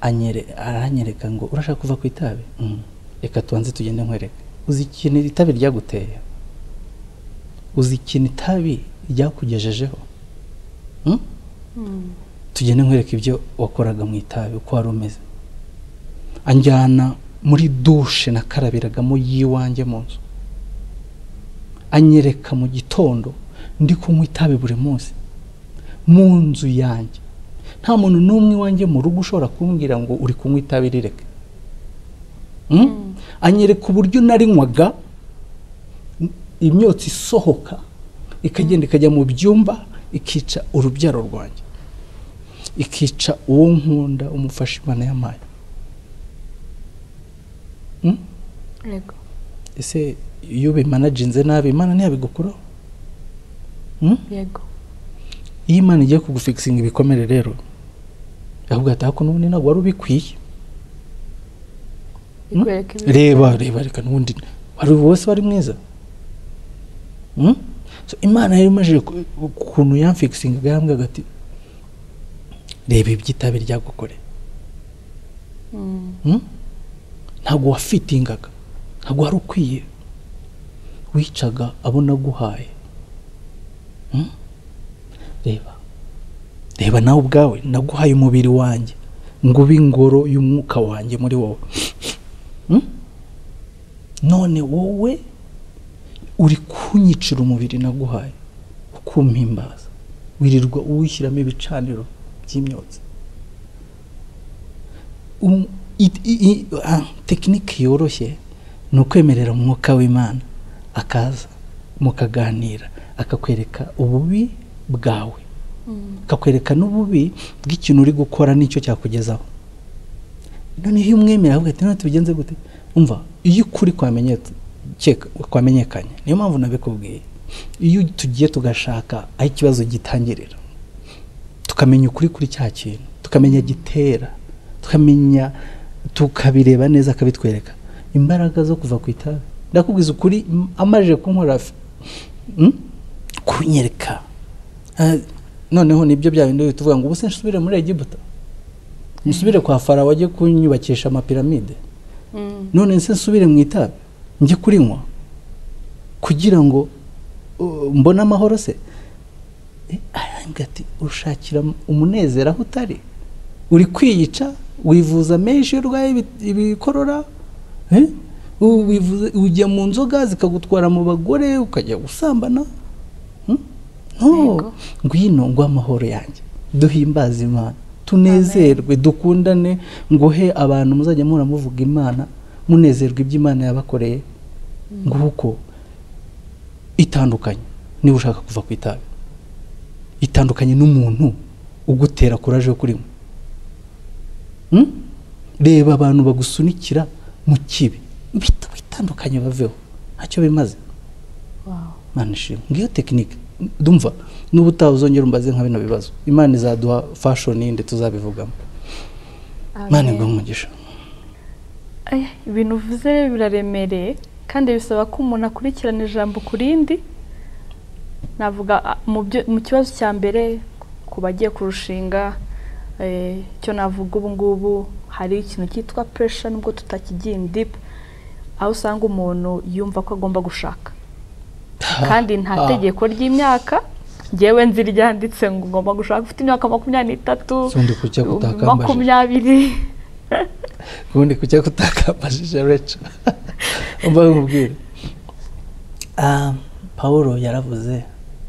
aranyereka ngo urashaka kuva ku itabi? Reka tubanze tugende nkwereke. Uzi ikintu itabi ryaguteye? Uzi ikintu itabi ryakugejejeho? Tugende nkwereke ibyo wakoraga mu itabi uko wari umeze. Anjyana muri dushe nakarabiragamo yiwanjye mu nzu, anyereka mu gitondo ndi kunywa itabi buri munsi mu nzu yanjye. Nta muntu n'umwe wanjye mu rugo ushobora kumbwira ngo uri kunywa itabi rireke. Anyereka uburyo narinywaga, imyotsi isohoka ikagenda ikajya mu byumba, ikica urubyaro rwanjye, ikica uwo nkunda, umufasha Imana yampaye. Yego. Ese iyo ubimanaginze nabi Imana ntiyabigukuraho? Yego. Iyo Imana igiye kugufikisinga ibikomere rero, ahubwo ati ako n'ubundi ntabwo wari ubikwiye. Reba reka n'ubundi wari wose wari mwiza. So Imana yari imaze ukuntu yamfikisingaga, yambwiraga ati reba iby'itabi ryagukore. Ntabwo wafitingaga, ntabwo wari ukwiye, wicaga abo naguhaye. Reba nawe ubwawe, naguhaye umubiri wanjye ngo ube ingoro y'umwuka wanjye muri wowe. None wowe uri kunyicira umubiri naguhaye, ukumpimbaza, wirirwa uwishyiramo ibicaniro by'imyotsi. Tekinike yoroshye ni ukwemerera umwuka w'Imana akaza mukaganira, akakwereka ububi bwawe, akakwereka n'ububi bw'ikintu uri gukora n'icyo cyakugezaho. None iyo umwemera avuga ati none tubigenze gute? Umva, iyo ukuri kwamenyekanye, niyo mpamvu nabikubwiye, iyo tugiye tugashaka aho ikibazo gitangirira, tukamenya ukuri kuri cya kintu, tukamenya gitera, tukamenya, tukabireba neza, akabitwereka imbaraga zo kuva ku itabi. Ndakubwiza ukuri, amaje kunkora kunyereka. Noneho nibyo bya bindi tuvuga ngo ubuse nsubire muri Egiputa, nsubire kwa Farawo ajye kunyubakisha amapiramide, none nse nsubire mu itabi njye kurinywa kugira ngo mbone amahoro se? Ati ushakira umunezero aho utari, uri kwiyica, wivuza menshi iyo urwaye ibikorora, ujya mu nzoga zikagutwara mu bagore, ukajya gusambana. No, ngwino ngo amahoro yanjye, duhimbaze Imana, tunezerwe, dukundane, nguhe abantu muzajya muhora muvuga Imana, munezerwe ibyo Imana yabakoreye. Nguko itandukanye niba ushaka kuva ku itabi, itandukanye n'umuntu ugutera courage yo kurinywa. Reba abantu bagusunikira mu kibi, bitandukanye baveho, ntacyo bimaze. Imana ishimwe. Ngiyo tekinike. Ndumva n'ubu utazongera umbaze nka bino bibazo, Imana izaduha fashion yindi tuzabivugamo. Imana iguhe umugisha. Ibintu uvuze biraremereye kandi bisaba ko umuntu akurikirana ijambo ku rindi. Navuga mu kibazo cya mbere ku bagiye kurushinga, icyo navuga ubu ngubu hari ikintu cyitwa pressure, nubwo tutakigiye in deep, aho usanga umuntu yumva ko agomba gushaka kandi nta tegeko ry'imyaka. Njyewe nzi ryanditse ngo ugomba gushaka ufite imyaka 23, 20. Ubundi kujya kutakambajije Rachel. Umva nkubwire, Paulo yaravuze,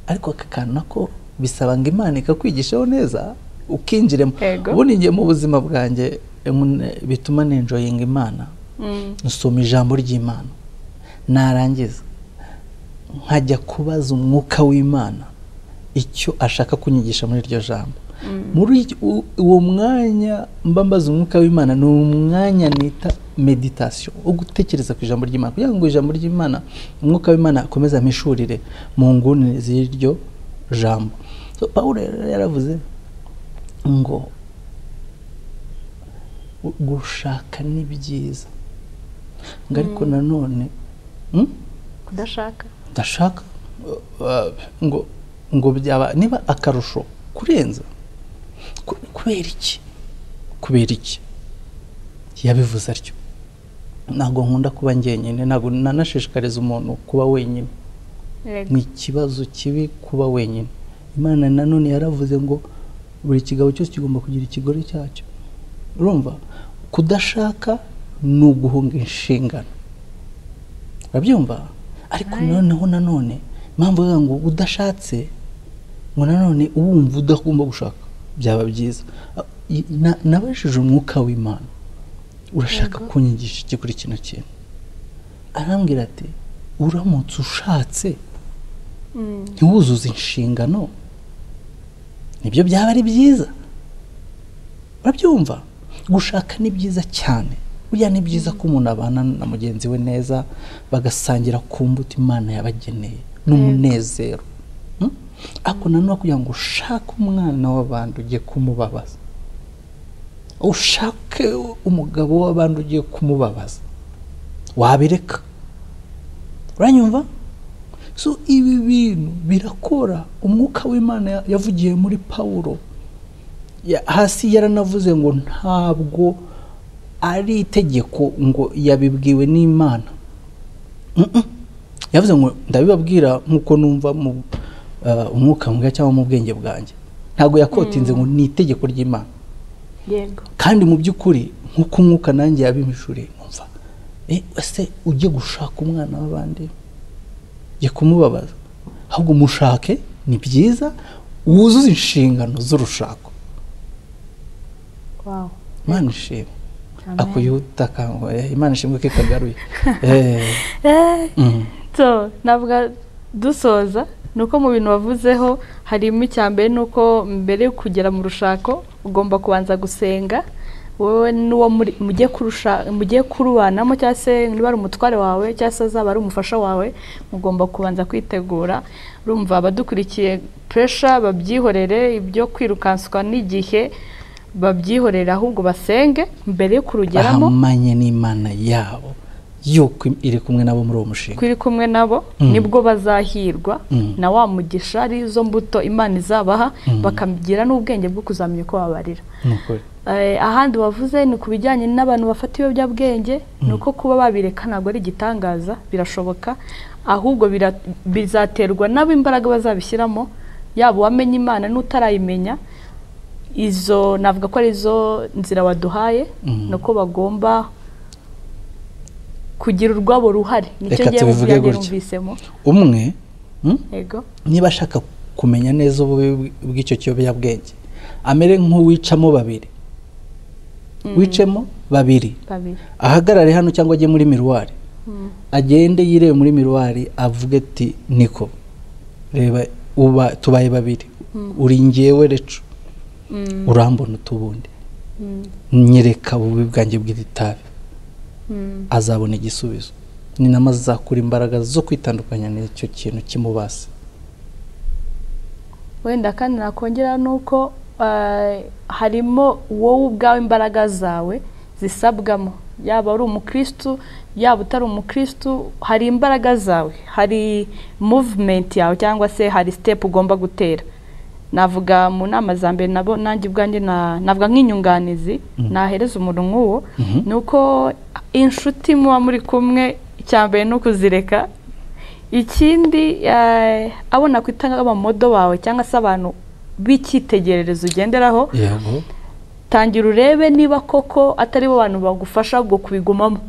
ariko aka kantu nako bisaba ngo Imana ikakwigishaho neza ukinjiremo. Ubundi ngiye mu buzima bwanjye bituma nenjoyinga Imana, nsoma ijambo ry'Imana, narangiza nkajya kubaza umwuka w'Imana icyo ashaka kunyigisha muri iryo jambo. Muri uwo mwanya mba mbaza umwuka w'Imana, ni umwanya nita meditation, wo gutekereza ku ijambo ry'Imana, kugira ngo ijambo ry'Imana, umwuka w'Imana akomeze amishurire mu nguni z'iryo jambo. So Pawulo yaravuze ngo gushaka ni byiza, ngo ariko nanone kudashaka ndashaka ngo byaba niba akarusho kurenza. Kubera iki yabivuze atyo? Ntabwo nkunda kuba njyenyine, ntabwo nanashishikariza umuntu kuba wenyine. Ni ikibazo kibi kuba wenyine. Imana nanone yaravuze ngo buri kigabo cyose kigomba kugira ikigore cyacyo. Urumva, kudashaka ni uguhunga inshingano, urabyumva? Ariko noneho nanone impamvu ngo udashatse, ngo nanone uwumva udagomba gushaka byaba byiza. Nabajije umwuka w'Imana, urashaka kunyigisha iki kuri kino kintu? Arambwira ati uramutse ushatse ntiwuzuze inshingano, nibyo byaba ari byiza. Urabyumva? Gushaka ni byiza cyane. Burya ni byiza ko umuntu abana na mugenzi we neza, bagasangira ku mbuto Imana yabageneye n'umunezero. Ariko nanone kugira ngo ushake umwana w'abandi ugiye kumubabaza, ushake umugabo w'abandi ugiye kumubabaza, wabireka. Uranyumva? So ibi bintu birakora. Umwuka w'Imana yavugiye muri Pawulo hasi, yaranavuze ngo ntabwo ari itegeko, ngo yabibwiwe n'Imana. Yavuze ngo ndabibabwira nkuko numva mu umwuka mbwa cyangwa mu bwenge bwanjye. Ntabwo yakotinze ngo ni itegeko ry'Imana. Yego. Kandi mu by'ukuri nkuko umwuka nanjye yabimishuriye, numva ese ujye gushaka umwana w'abandi ujye kumubabaza, ahubwo mushake ni byiza, wuzuze inshingano z'urushako. Wow. Imana ishimwe. Akuyuta Imana ishimwe ko ikagaruye. So navuga dusoza nuko mu bintu wavuzeho harimo icyambere nuko mbere yo kugera mu rushako ugomba kubanza gusenga wowe n'uwo mugiye kurusha, mugiye kurubanamo, cyangwa se niba ari umutware wawe cyangwa se azaba ari umufasha wawe, mugomba kubanza kwitegura. Urumva abadukurikiye pressure babyihorere, ibyo kwirukanswa n'igihe babyihorere, ahubwo basenge mbere yo kurugeramo, bahamanye n'Imana yabo yuko iri kumwe nabo muri uwo mushinga, iri kumwe nabo nibwo bazahirwa na wa mugisha, ari izo mbuto Imana izabaha, bakagira n'ubwenge bwo kuzamenya uko babarira. Ahandi wavuze ni ku bijyanye n'abantu bafata ibiyobyabwenge, ni uko kuba babireka ntabwo ari igitangaza, birashoboka, ahubwo bizaterwa nabo imbaraga bazabishyiramo, yaba uwamenye Imana n'utarayimenya. Izo navuga ko ari izo nzira waduhaye, nuko bagomba kugira urwabo ruhare. Nicyo ngiye numvisemo umwe. Yego, niba ashaka kumenya neza ububi bw'icyo kiyobyabwenge, amere nk'uwicamo babiri, wicemo babiri, ahagarare hano cyangwa ajye muri miruwari, agende yirebe muri miruwari, avuge ati niko reba uba tubaye babiri, uri ngewe reco, urambona utubundi, nyereka ububi bwanjye bw'iri tabi. Azabona igisubizo. Ni nama azakura imbaraga zo kwitandukanya n'icyo kintu kimubase. Wenda kandi nakongera nuko harimo wowe ubwawe imbaraga zawe zisabwamo, yaba ari umukristu yaba utari umukristu, hari imbaraga zawe, hari movement yawe cyangwa se hari step ugomba gutera. Navuga mu nama za mbere nabo nanjye ubwanjye navuga nk'inyunganizi nahereza umuntu nk'uwo, nuko inshuti muba muri kumwe icyambere no kuzireka, ikindi abona kwitanga abamodo bawe cyangwa se abantu b'icyitegererezo ugenderaho, tangira urebe niba koko atari bo bantu bagufasha ubwo kubigumamo.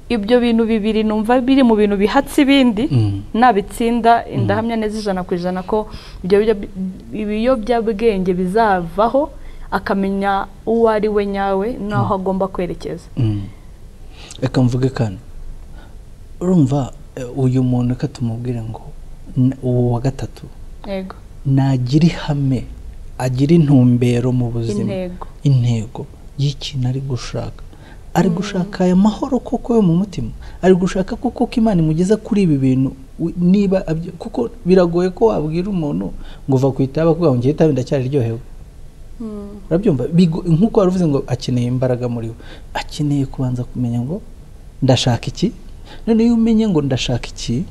Ibyo bintu bibiri numva biri mu bintu bihatse ibindi, nabitsinda ndahamya neza 100% ko ibyo ibiyobyabwenge bizavaho, akamenya uwo ari we nyawe naho agomba kwerekeza. Reka mvuge kandi, urumva uyu muntu reka tumubwire ngo uwo wa gatatu, yego, nagira ihame agira intumbero mu buzima, intego y'ikintu ari gushaka. Ari gushaka aya mahoro koko yo mu mutima, ari gushaka koko ko Imana imugeza kuri ibi bintu. Niba kuko biragoye ko wabwira umuntu ngo va ku itabi akuvuga ngo ngiye itabi ndacyariryohewe. Urabyumva? Nkuko waruvuze ngo akeneye imbaraga muri we, akeneye kubanza kumenya ngo ndashaka iki. None iyo umenye ngo ndashaka iki,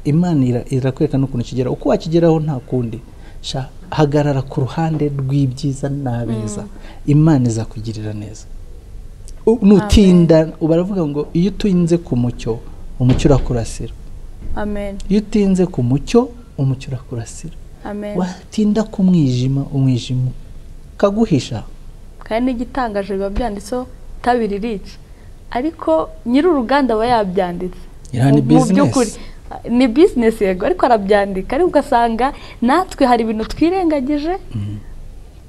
Imana irakwereka n'ukuntu kigera, uko wakigeraho nta kundi. Hagarara ku ruhande rw'ibyiza n'abeza, Imana izakugirira neza. Nutinda, baravuga ngo iyo utinze ku mucyo, umucyo urakurasira. Amen. Iyo utinze ku mucyo, umucyo urakurasira. Amen. Watinda ku mwijima, umwijima ukaguhisha. Kandi n'igitangaje biba byanditseho itabi ririca, ariko nyiri uruganda aba yabyanditse. Ni business. Ni business yego, ariko arabyandika, ariko ugasanga natwe hari ibintu twirengagije.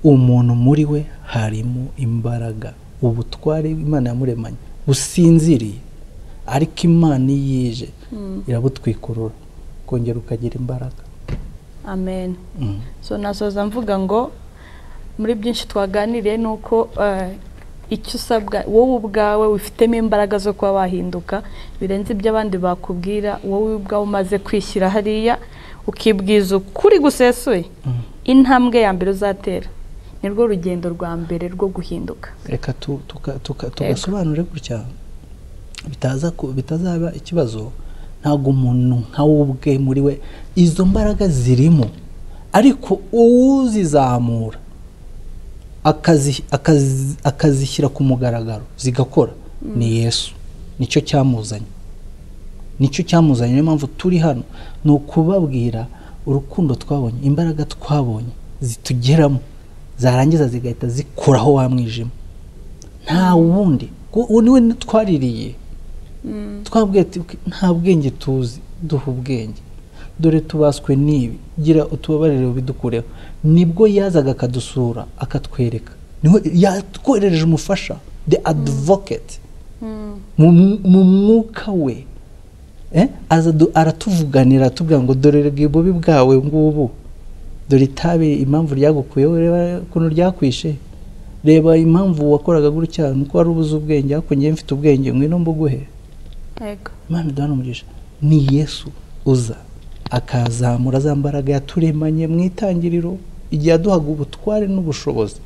Umuntu muri we harimo imbaraga, ubutware Imana yamuremanye businziriye, ariko Imana yije irabutwikurura kongera ukagira imbaraga. Amen. So nasoza mvuga ngo muri byinshi twaganiriye nuko icyo usabwa wowe ubwawe wifitemo imbaraga zo kuba wahinduka birenze ibyo abandi bakubwira, wowe ubwawe umaze kwishyira hariya ukibwiza ukuri gusesuye, intambwe ya mbere uzatera nirwo rugendo rwa mbere rwo guhinduka. Reka tugasobanure gutya bitazaba ikibazo. Ntabwo umuntu nka we ubwe muri we izo mbaraga zirimo, ariko uwuzizamura akazishyira ku mugaragaro zigakora ni Yesu. Nicyo cyamuzanye, nicyo cyamuzanye. Niyo mpamvu turi hano, ni ukubabwira urukundo twabonye, imbaraga twabonye zitugeramo, zarangiza zigahita zikuraho wa mwijima. Nta wundi, niwe twaririye, twabwiye ati nta bwenge tuzi, duha ubwenge, dore tubaswe n'ibi, gira utubabarire ubidukureho. Nibwo yazaga akadusura akatwereka, niwe yatwoherereje umufasha, the advocate, mu mwuka we aza aratuvuganira, atubwira ngo dore ububi bwawe ngubu, dore itabi impamvu ryagukuyeho, reba ukuntu ryakwishe, reba impamvu wakoraga gutya, nuko wari ubuze ubwenge, ariko njye mfite ubwenge, ngwino mbuguhe. Imana iduhane umugisha. Ni Yesu uza akazamura za mbaraga yaturemanye mu itangiriro, igihe yaduhaga ubutware n'ubushobozi,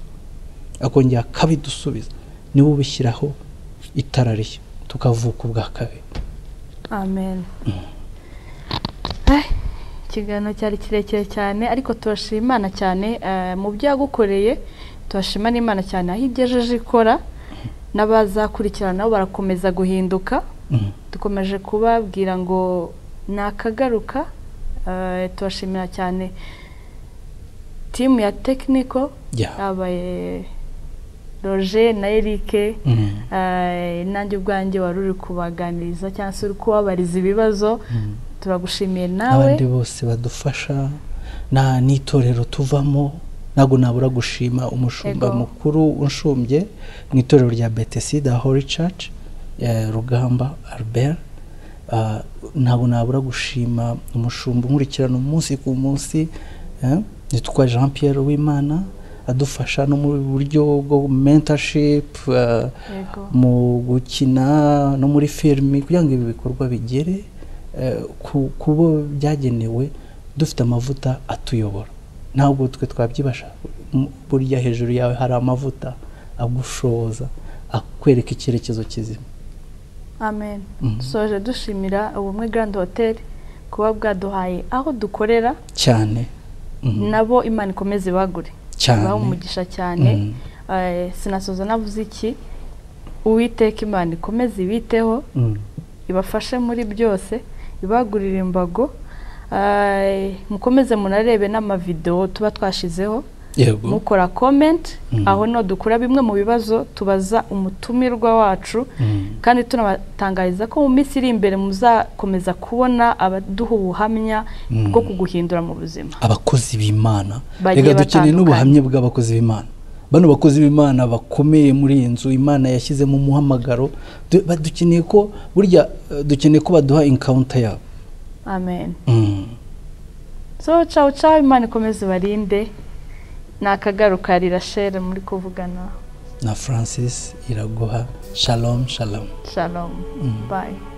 akongera akabidusubiza. Niwe ubishyiraho itara rishya, tukavuka ubwa kabiri. Amen. Ikiganiro cyari kirekire cyane, ariko turashima Imana cyane mu byo yagukoreye, turashima n'Imana cyane aho igejeje ikora, n'abazakurikirana nabo barakomeza guhinduka. Dukomeje kubabwira ngo nakagaruka. Turashimira cyane timu ya technical, abaye Roger na Eric, nanjye ubwanjye wari uri kubaganiriza cyangwa se uri kubabariza ibibazo. Turagushimiye nawe, abandi bose badufasha na n'itorero tuvamo. Ntabwo nabura gushima umushumba mukuru unshumbye mu itorero rya Bethesda Holy Church, Rugamba Albert. Ntabwo nabura gushima umushumba nkurikirana umunsi ku munsi, yitwa Jean Pierre Uwimana, adufasha no mu buryo bwo mentorship, mu gukina no muri filimi, kugira ngo ibi bikorwa bigere kubo byagenewe, dufite amavuta atuyobora. Ntabwo twe twabyibasha, burya hejuru yawe hari amavuta agushoza, akwereka icyerekezo kizima. Amen. Soje dushimira Ubumwe Grand Hotel kuba bwaduhaye aho dukorera cyane, nabo Imana ikomeze ibagure cyane, bahe umugisha cyane. Sinasoza navuze iki, Uwiteka Imana ikomeze ibiteho, ibafashe muri byose, ibagurire imbago. Mukomeze munarebe n'amavideo tuba twashizeho, mukora comment, aho no dukura bimwe mu bibazo tubaza umutumirwa wacu, kandi tunabatangariza ko mu minsi iri imbere muzakomeza kubona abaduha ubuhamya bwo kuguhindura mu buzima, abakozi b'Imana. Reka dukeneye n'ubuhamya bw'abakozi b'Imana, bano bakozi b'Imana bakomeye muri iyi nzu Imana yashyizemo umuhamagaro. Dukeneye ko burya dukeneye ko baduha encounter yabo. Amen. So ciao ciao, Imana ikomeze barinde. Ni akagaruka Rachel muri kuvugana na Francis Iraguha. Shalom shalom. Shalom, bye.